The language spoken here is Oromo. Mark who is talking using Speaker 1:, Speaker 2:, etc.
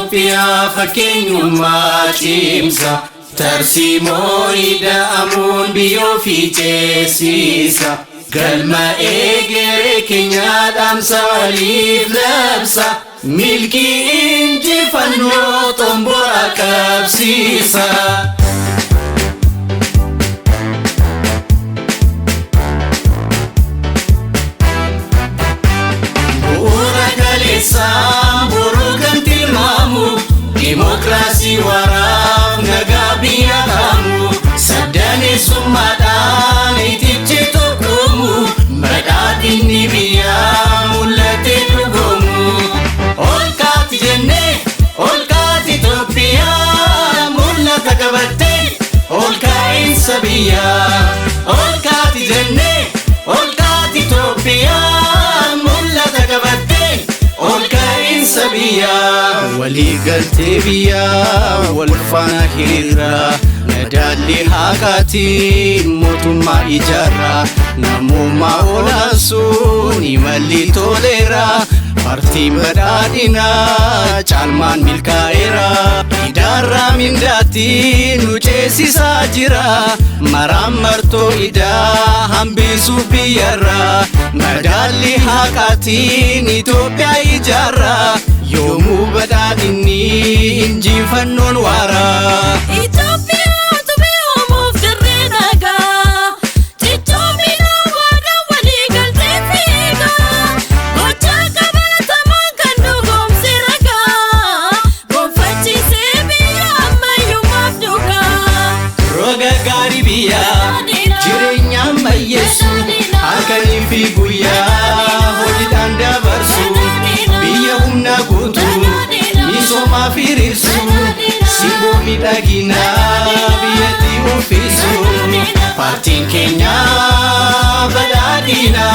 Speaker 1: Itoophiyaa fakkeenyummaa cimsa. Tarsiimoo ida'amuun biyyoo fi ceesisa. Galma eegeree keenyaa dhaamsa waliif labsa. Milkii injifannoo xomboraa qabsiisa. Bu'uura kaleessaa boruu kan tilmaamu, Dimookiraasii waraaf nagaa biyya kaamu, Sabdaneessummaadhaan itichi tokkoomu, Badhaadhinni biyyaa mul'atee dhugoomu. Ol kaati jennee, ol kaati Itoophiyaa, mul'ata qabattee ol ka'iinsa biyyaa. Ol kaati jennee, ol kaati Itoophiyaa, mul'ata qabattee ol ka'iinsa biyyaa.
Speaker 2: Waliigaltee biyyaa wal faana hiriirraa, madaalli haqaatiin mootummaa ijaarraa, namummaa olaansuun imalli toleera, paartiin badhaadhinaa caalmaan milkaa'eera. Idaarraa mindaatti nu ceesisaa jira, maraan martoo idaa hambisuuf biyyarraa, madaalli haqaatiin Itoophiyaa ijaarraa, yoomuu badhaadhinni injifannoon waaraa.
Speaker 3: Itoophiyaa utubee uumuuf dirree dhagaa. Cichoomina waadaa walii galtee fiigaa. Gochaa qabatamaan kan dhugoomse ragaa. Gonfachiisee biyya ammayyummaaf dhugaa.
Speaker 1: Roga gaarii biyyaa jireenya ammayyeessu, halkanii fi guyyaa hojiidhaan dabarsu, biyya humna guutuu misoomaa hiriirsu, simboo miidhaginaa biyyatti uffisu, paartiin keenya badhaadhina.